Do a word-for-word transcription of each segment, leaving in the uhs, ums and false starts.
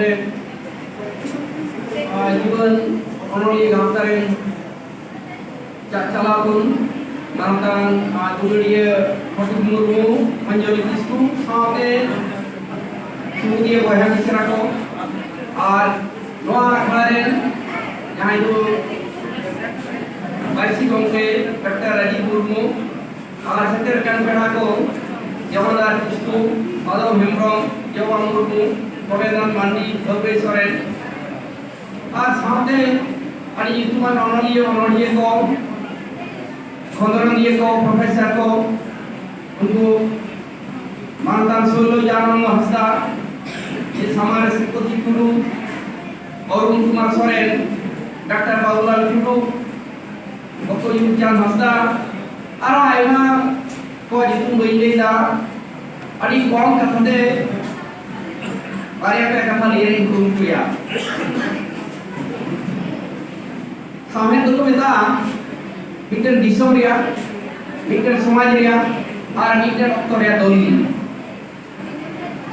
ᱨᱮ, ᱟᱨ ᱡᱩᱣᱟᱹᱱ ᱚᱱᱚᱞᱤᱭᱟᱹ ᱜᱟᱶᱛᱟ ᱨᱮᱱ ᱪᱟᱪᱟᱞᱟᱣ ᱠᱚ, ᱢᱟᱱᱚᱛᱟᱱ ᱟᱨ ᱫᱩᱞᱟᱹᱲᱤᱭᱟᱹ ᱯᱨᱚᱫᱤᱯ ᱢᱩᱨᱢᱩ, ᱚᱧᱡᱚᱞᱤ ᱠᱤᱥᱠᱩ ᱥᱟᱶᱛᱮ ᱥᱩᱵᱩᱫᱤᱭᱟᱹ ᱵᱚᱭᱦᱟ ᱢᱤᱥᱨᱟ ᱠᱚ, ᱟᱨ ᱱᱚᱣᱟ ᱟᱠᱷᱲᱟ ᱨᱮᱱ ᱡᱟᱦᱟᱸᱭ ᱫᱚ ᱯᱟᱹᱨᱥᱤ ᱜᱚᱢᱠᱮ ᱰᱟᱠᱛᱟᱨ ᱨᱟᱡᱤᱵ ᱢᱩᱨᱢᱩ, ᱟᱨ ᱥᱮᱴᱮᱨ ᱟᱠᱟᱱ ᱯᱮᱲᱟ ᱠᱚ, ᱡᱚᱜᱚᱱᱱᱟᱛᱷ ᱠᱤᱥᱠᱩ, ᱢᱟᱫᱷᱚᱵ ᱦᱮᱢᱵᱨᱚᱢ, ᱡᱚᱵᱟ ᱢᱩᱨᱢᱩ, ᱯᱨᱚᱵᱮᱱᱫᱨᱚᱱᱟᱛᱷ ᱢᱟᱱᱰᱤ, ᱵᱷᱟᱹᱜᱽᱨᱟᱹᱭ ᱥᱚᱨᱮᱱ, ᱟᱨ ᱥᱟᱶᱛᱮ ᱟᱹᱰᱤ ᱧᱩᱛᱩᱢᱟᱱ ᱚᱱᱚᱞᱤᱭᱟᱹ, ᱚᱱᱚᱞᱤᱭᱟᱹ ᱠᱚ, ᱠᱷᱚᱸᱫᱽᱨᱚᱸᱫᱤᱭᱟᱹ ᱠᱚ, ᱯᱨᱚᱯᱷᱮᱥᱚᱨ ᱠᱚ, ᱩᱱᱠᱩ ᱢᱟᱱᱚᱛᱟᱱ ᱥᱳᱭᱞᱚ ᱡᱟᱱᱚᱱ ᱦᱟᱸᱥᱫᱟ, ᱡᱮ ᱥᱟᱢᱟᱝ ᱨᱮ ᱥᱨᱤᱯᱚᱛᱤ ᱴᱩᱰᱩ, ᱚᱨᱩᱱ ᱠᱩᱢᱟᱨ ᱥᱚᱨᱮᱱ, ᱰᱟᱠᱛᱟᱨ ᱵᱟᱵᱩᱞᱟᱞ ᱴᱩᱰᱩ, ᱰᱚᱠᱴᱚᱨ ᱤᱭᱩᱵᱪᱟᱸᱫ ᱦᱟᱸᱥᱫᱟ, ᱟᱨᱚ ᱟᱭᱢᱟ ᱠᱚ ᱧᱩᱛᱩᱢ ᱵᱟᱹᱧ ᱞᱟᱹᱭᱫᱟ᱾ ᱟᱹᱰᱤ ᱠᱚᱢ ᱠᱟᱛᱷᱟ ᱛᱮ ᱵᱟᱨᱭᱟ ᱯᱮᱭᱟ ᱠᱟᱛᱷᱟ ᱞᱟᱹᱭ ᱨᱮᱧ ᱠᱩᱨᱩᱢᱩᱴᱩᱭᱟ᱾ ᱥᱟᱶᱦᱮᱫ ᱫᱚᱠᱚ ᱢᱮᱛᱟᱜᱼᱟ ᱢᱤᱫᱴᱮᱱ ᱫᱤᱥᱚᱢ ᱨᱮᱭᱟᱜ, ᱢᱤᱫᱴᱮᱱ ᱥᱚᱢᱟᱡᱽ ᱨᱮᱭᱟᱜ, ᱟᱨ ᱢᱤᱫᱴᱮᱱ ᱚᱠᱛᱚ ᱨᱮᱭᱟᱜ ᱫᱚᱞᱤᱞ᱾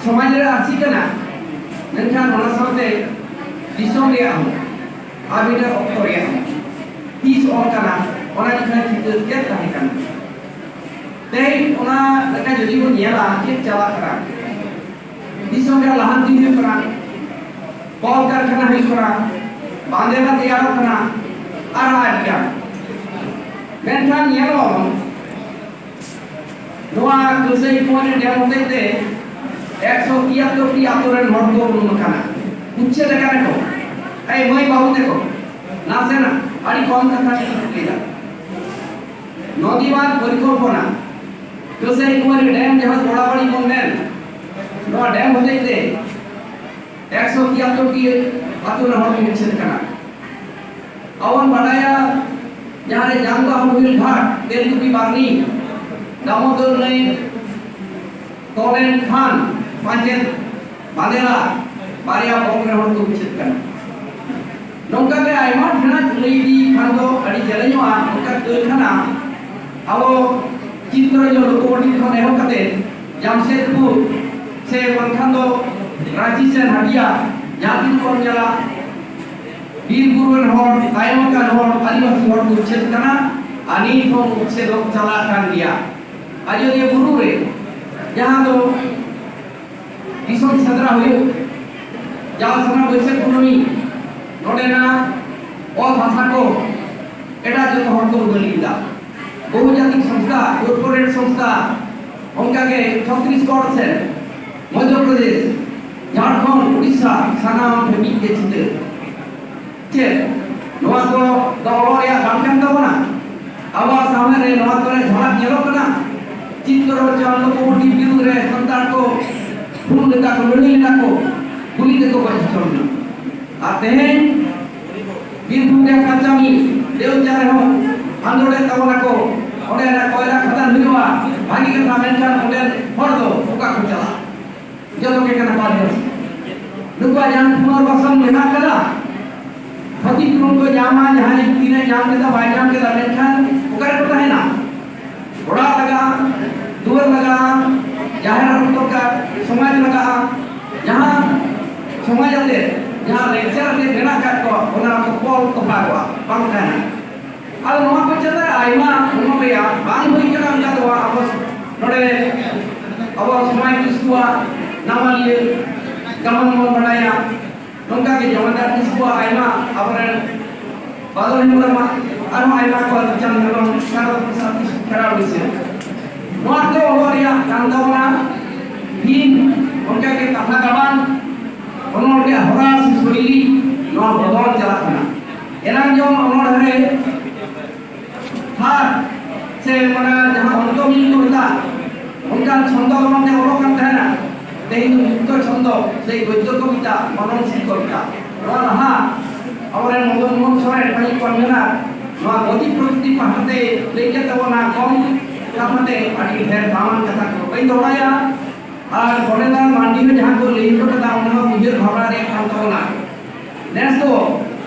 ᱥᱚᱢᱟᱡᱽ ᱨᱮ ᱟᱹᱨᱥᱤ ᱠᱟᱱᱟ, ᱢᱮᱱᱠᱷᱟᱱ ᱚᱱᱟ ᱥᱟᱶᱛᱮ ᱫᱤᱥᱚᱢ ᱨᱮᱭᱟᱜ ᱦᱚᱸ ᱟᱨ ᱢᱤᱫᱴᱮᱱ ᱚᱠᱛᱚ ᱨᱮᱭᱟᱜ ᱦᱚᱸ, ᱛᱤᱥ ᱚᱞ ᱠᱟᱱᱟ, ᱚᱱᱟ ᱡᱚᱠᱷᱚᱱ ᱪᱤᱛᱟᱹᱨ ᱪᱮᱫ ᱛᱟᱦᱮᱸ ᱠᱟᱱᱟ᱾ ᱛᱮᱦᱮᱧ ᱚᱱᱟ ᱞᱮᱠᱟ ᱡᱩᱫᱤ ᱵᱚᱱ ᱧᱮᱞᱟ, ᱪᱮᱫ ᱪᱟᱞᱟᱜ ᱠᱟᱱᱟ, ᱫᱤᱥᱚᱢ ᱨᱮᱭᱟᱜ ᱞᱟᱦᱟᱱᱛᱤ ᱦᱩᱭᱩᱜ ᱠᱟᱱᱟ, ᱠᱚᱞ ᱠᱟᱨᱠᱷᱟᱱᱟ ᱦᱩᱭᱩᱜ ᱠᱟᱱᱟ, ᱵᱟᱸᱫᱮᱣᱟᱱ ᱛᱮᱭᱟᱨᱚᱜ ᱠᱟᱱᱟ, ᱟᱨ ᱟᱹᱰᱤ ᱜᱟᱱ᱾ ᱢᱮᱱᱠᱷᱟᱱ ᱧᱮᱞᱚᱜ ᱱᱚᱣᱟ ᱠᱟᱹᱥᱟᱹᱭ ᱠᱩᱢᱟᱨᱤ ᱰᱮᱢ ᱦᱚᱛᱮᱡ ᱛᱮ ᱮᱠᱥᱚ ᱛᱤᱭᱟᱛᱛᱳᱨ ᱴᱤ ᱟᱛᱳ ᱨᱮᱱ ᱦᱚᱲ ᱠᱚ ᱩᱱᱩᱢ ᱟᱠᱟᱱᱟ᱾ ᱩᱪᱪᱷᱮᱫ ᱟᱠᱟᱱᱟ ᱠᱚ᱾ ᱮᱭ ᱢᱟᱹᱭ ᱵᱟᱹᱵᱩ ᱛᱟᱠᱚ, ᱱᱟᱥᱮᱱᱟᱜ ᱟᱹᱰᱤ ᱠᱚᱢ ᱠᱟᱛᱷᱟ ᱛᱮ ᱞᱟᱹᱭᱟ᱾ ᱱᱚᱫᱤ ᱵᱟᱸᱫᱷ ᱯᱚᱨᱤᱠᱚᱞᱯᱚᱱᱟ, ᱠᱟᱹᱥᱟᱹᱭ ᱠᱩᱢᱟᱨᱤ ᱰᱮᱢ ᱡᱟᱦᱟᱸ ᱜᱚᱲᱟᱵᱟᱲᱤ ᱵᱚᱱ ᱢᱮᱱ, ᱱᱚᱣᱟ ᱰᱮᱢ ᱦᱚᱛᱮᱡ ᱛᱮ ᱮᱠᱥᱚ ᱛᱤᱭᱟᱛᱛᱳᱨ ᱴᱤ ᱟᱛᱳ ᱨᱮᱱ ᱦᱚᱲ ᱠᱚ ᱩᱪᱪᱷᱮᱫ ᱟᱠᱟᱱᱟ᱾ ᱟᱵᱚ ᱵᱚᱱ ᱵᱟᱰᱟᱭᱟ, ᱡᱟᱦᱟᱸ ᱨᱮ ᱡᱟᱝᱜᱟ ᱦᱩᱞ ᱜᱷᱟᱴ, ᱛᱮᱞᱠᱩᱯᱤ ᱵᱟᱨᱱᱤ, ᱫᱟᱢᱳᱫᱚᱨ ᱱᱟᱹᱭ ᱛᱚᱞᱮᱱ ᱠᱷᱟᱱ ᱯᱟᱧᱪᱮᱛ ᱵᱟᱸᱫᱮᱞᱟ ᱵᱟᱨᱭᱟ ᱵᱚᱝ ᱨᱮ ᱦᱚᱲ ᱠᱚ ᱩᱪᱪᱷᱮᱫ ᱠᱟᱱᱟ᱾ ᱱᱚᱝᱠᱟ ᱜᱮ ᱟᱭᱢᱟ ᱴᱷᱮᱱᱟᱜ ᱞᱟᱹᱭ ᱤᱫᱤ ᱠᱷᱟᱱ ᱫᱚ ᱟᱹᱰᱤ ᱡᱮᱞᱮᱧᱚᱜᱼᱟ᱾ ᱱᱚᱝᱠᱟ ᱠᱟᱹᱨᱠᱷᱟᱱᱟ ᱟᱵᱚ ᱪᱤᱛᱨᱚᱡᱚ ᱞᱳᱠᱳᱢᱳᱴᱤᱵᱷ ᱠᱷᱚᱱ ᱮᱦᱚᱵ ᱠᱟᱛᱮ ᱡᱟᱢᱥᱮᱫᱽᱯᱩᱨ ᱥᱮ ᱵᱟᱝᱠᱷᱟᱱ ᱫᱚ ᱨᱟᱸᱪᱤ ᱥᱮᱱ ᱦᱟᱹᱴᱤᱭᱟ ᱡᱟᱦᱟᱸ ᱛᱤᱱ ᱵᱚᱱ ᱧᱮᱞᱟ, ᱵᱤᱨ ᱵᱩᱨᱩ ᱨᱮᱱ ᱦᱚᱲ, ᱛᱟᱭᱚᱢ ᱟᱠᱟᱱ ᱦᱚᱲ, ᱟᱹᱫᱤᱵᱟᱹᱥᱤ ᱦᱚᱲ ᱠᱚ ᱩᱪᱷᱟᱹᱫ ᱠᱟᱱᱟ ᱟᱨ ᱱᱤᱛ ᱦᱚᱸ ᱩᱪᱷᱟᱹᱫᱚᱜ ᱪᱟᱞᱟᱜ ᱠᱟᱱ ᱜᱮᱭᱟ᱾ ᱟᱡᱚᱫᱤᱭᱟᱹ ᱵᱩᱨᱩ ᱨᱮ ᱡᱟᱦᱟᱸ ᱫᱚ ᱫᱤᱥᱚᱢ ᱥᱮᱸᱫᱽᱨᱟ ᱦᱩᱭᱩᱜ ᱡᱟᱣ ᱥᱟᱱᱟ ᱵᱟᱹᱭᱥᱟᱹᱠᱷ ᱠᱩᱱᱟᱹᱢᱤ, ᱱᱚᱰᱮᱱᱟᱜ ᱚᱛ ᱦᱟᱥᱟ ᱠᱚ ᱮᱴᱟᱜ ᱡᱚᱛᱚ ᱦᱚᱲ ᱠᱚ ᱩᱰᱟᱹᱞ ᱠᱮᱫᱟ᱾ ᱵᱚᱦᱩ ᱡᱟᱹᱛᱤ ᱥᱚᱝᱥᱛᱷᱟ, ᱠᱚᱨᱯᱳᱨᱮᱴ ᱥᱚᱝᱥᱛᱷᱟ, ᱚᱱᱠᱟᱜᱮ ᱪᱷᱚᱛᱨᱤᱥᱜᱚᱲ ᱥᱮ ᱢᱚᱫᱷᱭᱚ ᱯᱨᱚᱫᱮᱥ, ᱡᱷᱟᱲᱠᱷᱚᱸᱰ, ᱩᱲᱤᱥᱥᱟ, ᱥᱟᱱᱟᱢ ᱴᱷᱮᱱ ᱢᱤᱫ ᱜᱮ ᱪᱤᱛᱟᱹᱨ᱾ ᱪᱮᱫ ᱱᱚᱣᱟ ᱠᱚ ᱫᱚ ᱚᱞᱚᱜ ᱨᱮᱭᱟᱜ ᱵᱟᱝ ᱠᱟᱱ ᱛᱟᱵᱚᱱᱟ? ᱟᱵᱚᱣᱟᱜ ᱥᱟᱶᱦᱮᱫ ᱨᱮ ᱱᱚᱣᱟ ᱠᱚᱨᱮ ᱡᱷᱟᱞᱟᱠ ᱧᱮᱞᱚᱜ ᱠᱟᱱᱟ᱾ ᱪᱤᱛᱛᱚᱨᱚᱧᱡᱚᱱ ᱞᱚᱠᱚᱵᱚᱨᱛᱤ ᱵᱤᱨᱩᱫᱽ ᱨᱮ ᱥᱟᱱᱛᱟᱲ ᱠᱚ ᱯᱷᱩᱞ ᱞᱮᱫᱟ ᱠᱚ, ᱞᱟᱹᱲᱦᱟᱹᱭ ᱞᱮᱫᱟ ᱠᱚ, ᱜᱩᱞᱤ ᱛᱮᱠᱚ ᱜᱚᱡ ᱦᱚᱪᱚ ᱞᱮᱱᱟ᱾ ᱟᱨ ᱛᱮᱦᱮᱧ ᱵᱤᱨᱵᱷᱩᱢ ᱨᱮ ᱠᱟᱪᱟᱢᱤ ᱫᱮᱣᱪᱟ ᱨᱮᱦᱚᱸ ᱟᱸᱫᱳᱲᱮᱫ ᱛᱟᱵᱚᱱᱟ ᱠᱚ, ᱚᱸᱰᱮ ᱚᱱᱟ ᱠᱚᱭᱞᱟ ᱠᱷᱟᱫᱟᱱ ᱦᱩᱭᱩᱜᱼᱟ, ᱵᱷᱟᱹᱜᱤ ᱠᱟᱛᱷᱟ, ᱢᱮᱱᱠᱷᱟᱱ ᱚᱸᱰᱮ ᱦᱚᱲ ᱫᱚ ᱚᱠᱟ ᱠᱚ ᱪᱟᱞᱟᱜᱼᱟ? ᱡᱚᱛᱚ ᱜᱮ ᱠᱟᱱᱟ ᱠᱚ ᱟᱹᱫᱤᱵᱟᱹᱥᱤ᱾ ᱱᱩᱠᱩᱣᱟᱜ ᱡᱟᱦᱟᱸ ᱯᱩᱱᱚᱨᱵᱟᱥᱚᱱ ᱢᱮᱱᱟᱜ ᱠᱟᱫᱟ, ᱠᱷᱚᱛᱤᱯᱩᱨᱚᱱ ᱠᱚ ᱧᱟᱢᱟ, ᱡᱟᱦᱟᱸᱭ ᱛᱤᱱᱟᱹᱜ ᱧᱟᱢ ᱠᱮᱫᱟ ᱵᱟᱭ ᱧᱟᱢ ᱠᱮᱫᱟ, ᱢᱮᱱᱠᱷᱟᱱ ᱚᱠᱟ ᱨᱮᱠᱚ ᱛᱟᱦᱮᱱᱟ? ᱚᱲᱟᱜ ᱞᱟᱜᱟᱜᱼᱟ, ᱫᱩᱣᱟᱹᱨ ᱞᱟᱜᱟᱜᱼᱟ, ᱡᱟᱦᱮᱨ ᱟᱹᱛᱩ ᱫᱚᱨᱠᱟᱨ, ᱥᱚᱢᱟᱡᱽ ᱞᱟᱜᱟᱜᱼᱟ᱾ ᱡᱟᱦᱟᱸ ᱥᱚᱢᱟᱡᱽ ᱟᱛᱮ, ᱡᱟᱦᱟᱸ ᱞᱮᱠᱪᱟᱨ ᱟᱛᱮ ᱢᱮᱱᱟᱜ ᱟᱠᱟᱫ ᱠᱚᱣᱟ, ᱚᱱᱟ ᱠᱚ ᱯᱚᱞ ᱛᱚᱯᱟ ᱠᱚᱣᱟ, ᱵᱟᱝ ᱛᱟᱦᱮᱱᱟ᱾ ᱟᱫᱚ ᱱᱚᱣᱟ ᱠᱚ ᱪᱮᱛᱟᱱ ᱨᱮ ᱟᱭᱢᱟ ᱚᱱᱚᱞ ᱨᱮᱭᱟᱜ ᱵᱟᱝ ᱦᱩᱭ ᱠᱟᱱᱟ, ᱚᱱᱠᱟ ᱫᱚ ᱵᱟᱝ᱾ ᱟᱵᱚ ᱱᱚᱰᱮ ᱟᱵᱚ ᱥᱚᱢᱟᱡᱽ ᱠᱤᱥᱠᱩᱣᱟᱜ ᱱᱟᱢᱟᱞᱤᱭᱟᱹ ᱜᱟᱢᱟᱢ ᱵᱚᱱ ᱵᱟᱰᱟᱭᱟ, ᱱᱚᱝᱠᱟ ᱜᱮ ᱡᱚᱢᱟᱫᱟᱨ ᱠᱤᱥᱠᱩᱣᱟᱜ ᱟᱭᱢᱟ, ᱟᱵᱚᱨᱮᱱ ᱵᱟᱫᱚᱞ ᱦᱮᱢᱵᱨᱚᱢᱟᱜ ᱟᱨᱦᱚᱸ ᱟᱭᱢᱟ ᱠᱚ, ᱪᱟᱸᱫ ᱦᱮᱢᱵᱨᱚᱢ, ᱥᱟᱨᱚᱫ ᱯᱨᱚᱥᱟᱫ ᱠᱷᱮᱨᱣᱟᱲ ᱵᱤᱥᱤ, ᱱᱚᱣᱟ ᱠᱚ ᱚᱞᱚᱜ ᱨᱮᱭᱟᱜ ᱠᱟᱱ ᱛᱟᱵᱚᱱᱟ᱾ ᱛᱤᱦᱤᱧ ᱚᱱᱠᱟ ᱜᱮ ᱠᱟᱛᱷᱟ ᱜᱟᱵᱟᱱ, ᱚᱱᱚᱞ ᱨᱮᱭᱟᱜ ᱦᱚᱨᱟ ᱥᱮ ᱥᱳᱭᱞᱤ, ᱱᱚᱣᱟ ᱵᱚᱫᱚᱞ ᱪᱟᱞᱟᱜ ᱠᱟᱱᱟ᱾ ᱮᱱᱟᱝ ᱡᱚᱢ ᱚᱱᱚᱬᱦᱮ ᱨᱮ ᱛᱷᱟᱨ ᱥᱮ ᱚᱱᱟ ᱡᱟᱦᱟᱸ ᱚᱱᱛᱚᱢᱤᱞ ᱠᱚ ᱢᱮᱛᱟᱜ, ᱚᱱᱠᱟᱱ ᱪᱷᱚᱱᱫᱚ ᱫᱚ ᱵᱟᱝ ᱚᱞᱚᱜ ᱠᱟᱱ ᱛᱟᱦᱮᱱᱟ᱾ ᱛᱮᱦᱮᱧ ᱫᱚ ᱢᱩᱠᱛᱚ ᱪᱷᱚᱱᱫᱚ ᱥᱮ ᱜᱚᱫᱽᱫᱚ ᱠᱚ ᱢᱮᱛᱟᱜ, ᱵᱚᱨᱱᱚᱱ ᱥᱤᱞ ᱠᱚ ᱢᱮᱛᱟᱜ᱾ ᱱᱚᱣᱟ ᱞᱟᱦᱟ ᱟᱵᱚᱨᱮᱱ ᱢᱚᱫᱚᱱ ᱢᱳᱦᱚᱱ ᱥᱚᱨᱮᱱ ᱯᱟᱹᱦᱤᱞ ᱠᱚ ᱢᱮᱱᱟ, ᱱᱚᱣᱟ ᱜᱚᱛᱤ ᱯᱨᱚᱠᱨᱤᱛᱤ ᱯᱟᱦᱴᱟ ᱛᱮ ᱞᱟᱹᱭ ᱠᱮᱫ ᱛᱟᱵᱚᱱᱟ, ᱠᱚᱢ ᱠᱟᱛᱷᱟ ᱛᱮ ᱟᱹᱰᱤ ᱰᱷᱮᱨ ᱫᱟᱢᱟᱱ ᱠᱟᱛᱷᱟ ᱠᱚ ᱵᱟᱹᱧ ᱫᱚᱦᱲᱟᱭᱟ᱾ ᱟᱨ ᱵᱚᱲᱮᱞᱟᱞ ᱢᱟᱨᱰᱤ ᱦᱚᱸ ᱡᱟᱦᱟᱸ ᱠᱚ ᱞᱟᱹᱭ ᱦᱚᱴᱚ ᱠᱟᱫᱟ, ᱚᱱᱟ ᱦᱚᱸ ᱩᱭᱦᱟᱹᱨ ᱵᱷᱟᱵᱽᱱᱟ ᱨᱮᱭᱟᱜ ᱠᱟᱱ ᱛᱟᱵᱚᱱᱟ᱾ ᱱᱮᱥ ᱫᱚ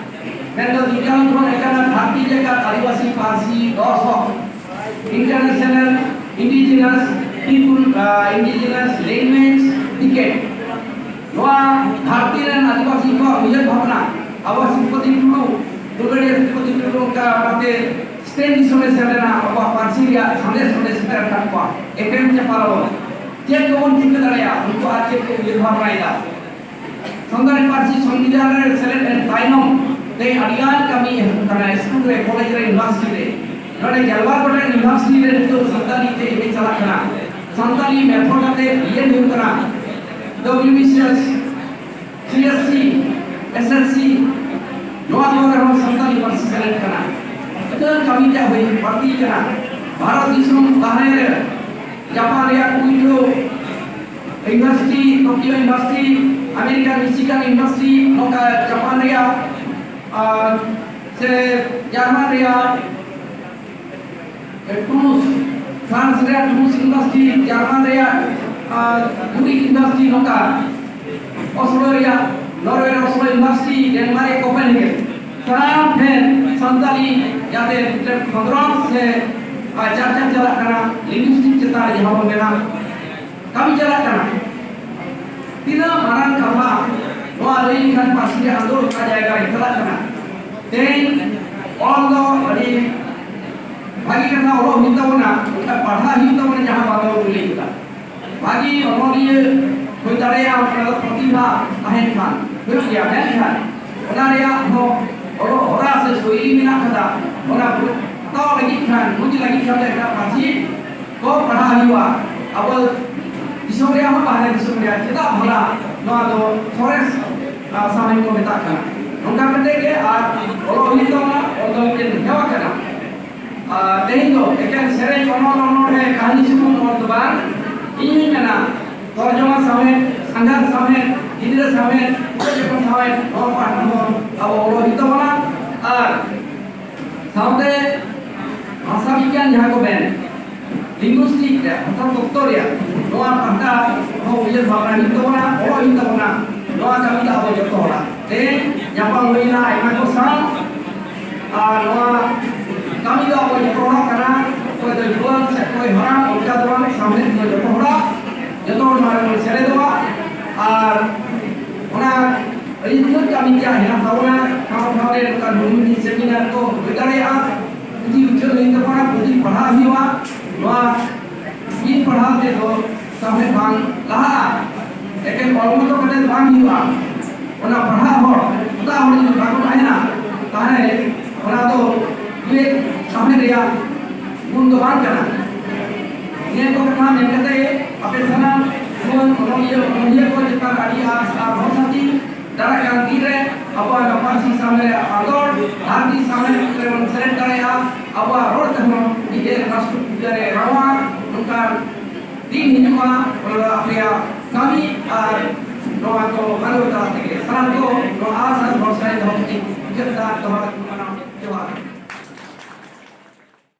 ᱢᱮᱱᱫᱚ ᱫᱤᱥᱚᱢ ᱠᱷᱚᱱ ᱮᱠᱟᱱ ᱫᱷᱟᱹᱨᱛᱤ ᱡᱟᱠᱟᱛ ᱟᱹᱫᱤᱵᱟᱹᱥᱤ ᱯᱟᱹᱨᱥᱤ ᱫᱚᱥ ᱦᱚᱲ International Indigenous People, ᱟᱸ, Indigenous Language Decade᱾ ᱱᱚᱣᱟ ᱫᱷᱟᱹᱨᱛᱤ ᱨᱮᱱ ᱟᱹᱫᱤᱵᱟᱹᱥᱤ ᱠᱚᱣᱟᱜ ᱩᱭᱦᱟᱹᱨ ᱵᱷᱟᱵᱽᱱᱟ, ᱟᱵᱚ ᱥᱤᱵᱯᱚᱛᱤ ᱴᱩᱰᱩ, ᱫᱩᱞᱟᱹᱲᱤᱭᱟᱹ ᱥᱤᱵᱯᱚᱛᱤ ᱴᱩᱰᱩ ᱚᱱᱠᱟ ᱚᱱᱟᱛᱮ ᱥᱯᱮᱱ ᱫᱤᱥᱚᱢ ᱮ ᱥᱮᱱ ᱞᱮᱱᱟ, ᱟᱵᱚᱣᱟᱜ ᱯᱟᱹᱨᱥᱤ ᱨᱮᱭᱟᱜ ᱥᱟᱸᱫᱮᱥ ᱚᱸᱰᱮ ᱥᱮᱴᱮᱨ ᱟᱠᱟᱫ ᱠᱚᱣᱟ᱾ ᱮᱯᱮᱢ ᱪᱟᱯᱟᱞ ᱟᱵᱚᱱ ᱪᱮᱫ ᱠᱚᱵᱚᱱ ᱪᱤᱠᱟᱹ ᱫᱟᱲᱮᱭᱟᱜᱼᱟ, ᱩᱱᱠᱩ ᱟᱨ ᱪᱮᱫ ᱠᱚ ᱩᱭᱦᱟᱹᱨ ᱵᱷᱟᱵᱽᱱᱟᱭᱮᱫᱟ᱾ ᱥᱟᱱᱛᱟᱲᱤ ᱯᱟᱹᱨᱥᱤ ᱥᱚᱝᱵᱤᱫᱷᱟᱱ ᱨᱮ ᱥᱮᱞᱮᱫ ᱮᱱ ᱛᱟᱭᱱᱚᱢ ᱛᱮ ᱟᱹᱰᱤᱜᱟᱱ ᱠᱟᱹᱢᱤ ᱮᱦᱚᱵ ᱠᱟᱱᱟ, ᱥᱠᱩᱞ ᱨᱮ, ᱠᱚᱞᱮᱡᱽ ᱨᱮ, ᱤᱭᱩᱱᱤᱵᱷᱟᱨᱥᱤᱴᱤ ᱨᱮ᱾ ᱱᱚᱰᱮ ᱜᱮᱞᱵᱟᱨ ᱜᱚᱴᱟᱝ ᱤᱭᱩᱱᱤᱵᱷᱟᱨᱥᱤᱴᱤ ᱨᱮ ᱱᱤᱛᱚᱜ ᱥᱟᱱᱛᱟᱲᱤ ᱛᱮ ᱮᱢ ᱮ ᱪᱟᱞᱟᱜ ᱠᱟᱱᱟ, ᱥᱟᱱᱛᱟᱲᱤ ᱢᱮᱛᱷᱚᱰ ᱠᱟᱛᱮ ᱵᱤ ᱮᱰ ᱦᱩᱭᱩᱜ ᱠᱟᱱᱟ, W B C S, C S C, S S C, ᱱᱚᱣᱟ ᱠᱚ ᱨᱮᱦᱚᱸ ᱥᱟᱱᱛᱟᱲᱤ ᱯᱟᱹᱨᱥᱤ ᱥᱮᱞᱮᱫ ᱠᱟᱱᱟ᱾ ᱟᱹᱰᱤ ᱜᱟᱱ ᱠᱟᱹᱢᱤ ᱛᱮ ᱦᱩᱭ ᱵᱟᱹᱲᱛᱤ ᱠᱟᱱᱟ᱾ ᱵᱷᱟᱨᱚᱛ ᱫᱤᱥᱚᱢ ᱵᱟᱦᱨᱮ ᱨᱮ, ᱡᱟᱯᱟᱱ ᱨᱮᱭᱟᱜ Kyoto university, Tokyo university, America Michigan university, ᱱᱚᱝᱠᱟ ᱡᱟᱯᱟᱱ ᱨᱮᱭᱟᱜ, ᱟᱨ ᱥᱮ ᱡᱟᱨᱢᱟᱱ ᱨᱮᱭᱟᱜ ᱴᱩᱞᱩᱥ, ᱯᱷᱨᱟᱱᱥ ᱨᱮᱭᱟᱜ ᱴᱩᱞᱩᱥ ᱤᱭᱩᱱᱤᱵᱷᱟᱨᱥᱤᱴᱤ, ᱡᱟᱨᱢᱟᱱ ᱨᱮᱭᱟᱜ, ᱟᱨ ᱡᱩᱨᱤᱠ ᱤᱭᱩᱱᱤᱵᱷᱟᱨᱥᱤᱴᱤ, ᱱᱚᱝᱠᱟ ᱚᱥᱞᱳ ᱨᱮᱭᱟᱜ, ᱱᱚᱨᱣᱮ ᱨᱮ ᱚᱥᱞᱳ ᱤᱭᱩᱱᱤᱵᱷᱟᱨᱥᱤᱴᱤ, ᱰᱮᱱᱢᱟᱨᱠ ᱨᱮ ᱠᱳᱯᱮᱱᱦᱮᱜᱮᱱ, ᱥᱟᱱᱟᱢ ᱴᱷᱮᱱ ᱥᱟᱱᱛᱟᱲᱤ ᱡᱟᱛᱮ ᱢᱤᱫᱴᱮᱱ ᱠᱷᱚᱸᱫᱽᱨᱚᱸᱫᱽ ᱥᱮ, ᱟᱨ, ᱪᱟᱨᱪᱟ ᱪᱟᱞᱟᱜ ᱠᱟᱱᱟ, ᱞᱤᱝᱜᱩᱭᱤᱥᱴᱤᱠ ᱪᱮᱛᱟᱱ ᱨᱮ ᱡᱟᱦᱟᱸ ᱵᱚᱱ ᱢᱮᱱᱟ, ᱠᱟᱹᱢᱤ ᱪᱟᱞᱟᱜ ᱠᱟᱱᱟ᱾ ᱛᱤᱱᱟᱹᱜ ᱢᱟᱨᱟᱝ ᱠᱟᱛᱷᱟ ᱱᱚᱣᱟ ᱞᱟᱹᱭ ᱞᱮᱠᱷᱟᱱ ᱯᱟᱹᱨᱥᱤ ᱨᱮ ᱟᱸᱫᱳᱲ ᱚᱠᱟ ᱡᱟᱭᱜᱟ ᱨᱮ ᱪᱟᱞᱟᱜ ᱠᱟᱱᱟ᱾ ᱛᱮᱦᱮᱧ ᱚᱞ ᱫᱚ ᱟᱹᱰᱤ ᱵᱷᱟᱹᱜᱤ ᱠᱟᱛᱷᱟ, ᱚᱞᱚᱜ ᱦᱩᱭᱩᱜ ᱛᱟᱵᱚᱱᱟ, ᱢᱮᱱᱠᱷᱟᱱ ᱯᱟᱲᱦᱟᱜ ᱦᱩᱭᱩᱜ ᱛᱟᱵᱚᱱᱟ, ᱡᱟᱦᱟᱸ ᱵᱟᱵᱚᱱ ᱞᱟᱹᱭ ᱠᱮᱫᱟ᱾ ᱵᱷᱟᱹᱜᱤ ᱚᱱᱚᱞᱤᱭᱟᱹ ᱦᱩᱭ ᱫᱟᱲᱮᱭᱟᱜᱼᱟ, ᱚᱱᱟ ᱫᱚ ᱯᱨᱚᱛᱤᱵᱷᱟ ᱛᱟᱦᱮᱱ ᱠᱷᱟᱱ ᱦᱩᱭᱩᱜ ᱜᱮᱭᱟ, ᱢᱮᱱᱠᱷᱟᱱ ᱚᱱᱟ ᱨᱮᱭᱟᱜ ᱦᱚᱸ ᱚᱞᱚᱜ ᱦᱚᱨᱟ ᱥᱮ ᱥᱳᱭᱞᱤ ᱢᱮᱱᱟᱜ ᱠᱟᱫᱟ, ᱚᱱᱟ ᱵᱩᱡᱽ ᱦᱟᱛᱟᱣ ᱞᱟᱹᱜᱤᱫ ᱠᱷᱟᱱ, ᱵᱩᱡᱽ ᱞᱟᱹᱜᱤᱫ ᱠᱷᱟᱱ ᱫᱚ ᱮᱴᱟᱜ ᱯᱟᱹᱨᱥᱤ ᱠᱚ ᱯᱟᱲᱦᱟᱣ ᱦᱩᱭᱩᱜᱼᱟ᱾ ᱟᱵᱚ ᱫᱤᱥᱚᱢ ᱨᱮᱭᱟᱜ ᱦᱚᱸ ᱵᱟᱦᱨᱮ ᱫᱤᱥᱚᱢ ᱨᱮᱭᱟᱜ, ᱪᱮᱫᱟᱜ ᱵᱷᱟᱞᱟ ᱱᱚᱣᱟ ᱫᱚ ᱥᱚᱨᱮᱥ, ᱟ, ᱥᱟᱶᱦᱮᱫ ᱠᱚ ᱢᱮᱛᱟᱜ ᱠᱟᱱᱟ᱾ ᱱᱚᱝᱠᱟ ᱠᱟᱛᱮ ᱜᱮ ᱟᱨ ᱚᱞᱚᱜ ᱦᱩᱭᱩᱜ ᱛᱟᱵᱚᱱᱟ, ᱚᱞ ᱫᱚ ᱢᱤᱫᱴᱮᱱ ᱦᱮᱣᱟ ᱠᱟᱱᱟ᱾ ᱟᱨ ᱛᱮᱦᱮᱧ ᱫᱚ ᱮᱠᱮᱱ ᱥᱮᱨᱮᱧ, ᱚᱱᱚᱞ, ᱚᱱᱚᱬᱦᱮ, ᱠᱟᱹᱦᱱᱤ ᱥᱩᱢᱩᱝ ᱚᱞ ᱫᱚ ᱵᱟᱝ, ᱤᱧ ᱦᱚᱧ ᱢᱮᱱᱟ ᱛᱚᱨᱡᱚᱢᱟ ᱥᱟᱶᱦᱮᱫ, ᱥᱟᱸᱜᱷᱟᱨ ᱥᱟᱶᱦᱮᱫ, ᱜᱤᱫᱽᱨᱟᱹ ᱥᱟᱶᱦᱮᱫ, ᱩᱛᱟᱹᱨ ᱡᱚᱠᱷᱚᱱ ᱥᱟᱶᱦᱮᱫ, ᱱᱚᱣᱟ ᱯᱟᱦᱴᱟ ᱦᱚᱸ ᱟᱵᱚ ᱚᱞᱚᱜ ᱦᱩᱭᱩᱜ ᱛᱟᱵᱚᱱᱟ᱾ ᱟᱨ ᱥᱟᱶᱛᱮ ᱵᱷᱟᱥᱟ ᱵᱤᱜᱽᱜᱟᱱ ᱡᱟᱦᱟᱸ ᱠᱚ ᱢᱮᱱ, ᱞᱤᱝᱜᱩᱥᱴᱤᱠ ᱨᱮᱭᱟᱜ, ᱵᱷᱟᱥᱟ ᱛᱚᱛᱛᱚ ᱨᱮᱭᱟᱜ, ᱱᱚᱣᱟ ᱯᱟᱦᱴᱟ ᱦᱚᱸ ᱩᱭᱦᱟᱹᱨ ᱵᱷᱟᱵᱽᱱᱟ ᱦᱩᱭᱩᱜ ᱛᱟᱵᱚᱱᱟ, ᱚᱞᱚᱜ ᱦᱩᱭᱩᱜ ᱛᱟᱵᱚᱱᱟ᱾ ᱱᱚᱣᱟ ᱠᱟᱹᱢᱤ ᱫᱚ ᱟᱵᱚ ᱡᱚᱛᱚ ᱦᱚᱲᱟᱜ᱾ ᱛᱮᱦᱮᱧ ᱧᱟᱯᱟᱢ ᱦᱩᱭᱱᱟ ᱟᱭᱢᱟ ᱠᱚ ᱥᱟᱶ, ᱟᱨ ᱱᱚᱣᱟ ᱠᱟᱹᱢᱤ ᱫᱚ ᱟᱵᱚ ᱡᱚᱛᱚ ᱦᱚᱲᱟᱜ ᱠᱟᱱᱟ᱾ ᱚᱠᱚᱭ ᱫᱚ ᱡᱩᱣᱟᱹᱱ ᱥᱮ ᱚᱠᱚᱭ ᱦᱟᱲᱟᱢ, ᱚᱱᱠᱟ ᱫᱚ ᱵᱟᱝ, ᱥᱟᱶᱦᱮᱫ ᱫᱚ ᱡᱚᱛᱚ ᱦᱚᱲᱟᱜ, ᱡᱚᱛᱚ ᱦᱚᱲ ᱱᱚᱣᱟ ᱨᱮᱵᱚᱱ ᱥᱮᱞᱮᱫᱚᱜᱼᱟ᱾ ᱟᱨ ᱟᱹᱰᱤ ᱩᱛᱟᱹᱨ ᱠᱟᱹᱢᱤ ᱛᱮᱭᱟᱜ ᱦᱮᱱᱟᱜ ᱛᱟᱵᱚᱱᱟ᱾ ᱴᱷᱟᱶ ᱴᱷᱟᱶ ᱨᱮ ᱱᱚᱝᱠᱟ ᱱᱩᱱᱩ ᱥᱮᱢᱤᱱᱟᱨ ᱠᱚ ᱦᱩᱭ ᱫᱟᱲᱮᱭᱟᱜᱼᱟ᱾ ᱯᱩᱛᱷᱤ ᱩᱪᱷᱟᱹᱱ ᱦᱩᱭᱩᱜ ᱛᱟᱵᱚᱱᱟ, ᱯᱩᱛᱷᱤ ᱯᱟᱲᱦᱟᱣ ᱦᱩᱭᱩᱜᱼᱟ᱾ ᱱᱚᱣᱟ ᱢᱤᱫ ᱯᱟᱲᱦᱟᱣ ᱛᱮᱫᱚ ᱥᱟᱶᱦᱮᱫ ᱵᱟᱝ ᱞᱟᱦᱟᱜᱼᱟ᱾ ᱮᱠᱮᱱ ᱚᱞ ᱢᱚᱛᱚ ᱠᱟᱛᱮ ᱵᱟᱝ ᱦᱩᱭᱩᱜᱼᱟ᱾ ᱚᱱᱟ ᱯᱟᱲᱦᱟᱜ ᱦᱚᱲ, ᱚᱱᱟ ᱦᱚᱲ ᱡᱩᱫᱤ ᱵᱟᱠᱚ ᱛᱟᱦᱮᱱᱟ, ᱛᱟᱦᱚᱞᱮ ᱚᱱᱟ ᱫᱚ ᱢᱤᱫ ᱥᱟᱶᱦᱮᱫ ᱨᱮᱭᱟᱜ ᱜᱩᱱ ᱫᱚ ᱵᱟᱝ ᱠᱟᱱᱟ᱾ ᱱᱤᱭᱟᱹ ᱠᱚ ᱠᱟᱛᱷᱟ ᱢᱮᱱ ᱠᱟᱛᱮ ᱟᱯᱮ ᱥᱟᱱᱟᱢ ᱡᱩᱣᱟᱹᱱ ᱚᱱᱚᱞᱤᱭᱟᱹ ᱚᱱᱚᱞᱤᱭᱟᱹ ᱠᱚ ᱪᱮᱛᱟᱱ ᱟᱹᱰᱤ ᱟᱸᱥ ᱟᱨ ᱵᱷᱚᱨᱥᱟ ᱛᱤᱧ᱾ ᱫᱟᱨᱟᱭ ᱠᱟᱱ ᱫᱤᱱ ᱨᱮ ᱟᱵᱚᱣᱟᱜ ᱱᱚᱣᱟ ᱯᱟᱹᱨᱥᱤ ᱥᱟᱶᱦᱮᱫ ᱨᱮᱭᱟᱜ ᱟᱸᱫᱳᱲ ᱫᱷᱟᱹᱨᱛᱤ ᱥᱟᱶᱦᱮᱫ ᱨᱮᱵᱚᱱ ᱥᱮᱞᱮᱫ ᱫᱟᱲᱮᱭᱟᱜᱼᱟ᱾ ᱟᱵᱚᱣᱟᱜ ᱨᱚᱲ ᱛᱮᱦᱚᱸ ᱢᱤᱫᱴᱮᱱ ᱨᱟᱥᱴᱨᱚ ᱯᱩᱡᱟᱹ ᱨᱮ ᱨᱟᱣᱟᱞ ᱱᱚᱝᱠᱟᱱ ᱫᱤᱱ ᱦᱤᱡᱩᱜᱼᱟ᱾ ᱚᱱᱟ ᱫᱚ ᱟᱯᱮᱭᱟᱜ ᱠᱟᱹᱢᱤ ᱟᱨ ᱱᱚᱣᱟ ᱠᱚ ᱟᱸᱫᱳᱲ ᱛᱟᱞᱟ ᱛᱮᱜᱮ᱾ ᱥᱟᱱᱟᱢ ᱠᱚ ᱱᱚᱣᱟ ᱟᱸᱥ ᱟᱨ ᱵᱷᱚᱨᱥᱟ ᱨᱮ ᱫᱚᱦᱚ ᱠᱟᱛᱮ ᱢᱩᱪᱟᱹᱫ ᱫᱟ᱾ ᱫᱚᱦᱲᱟ ᱢᱟᱱᱟᱣ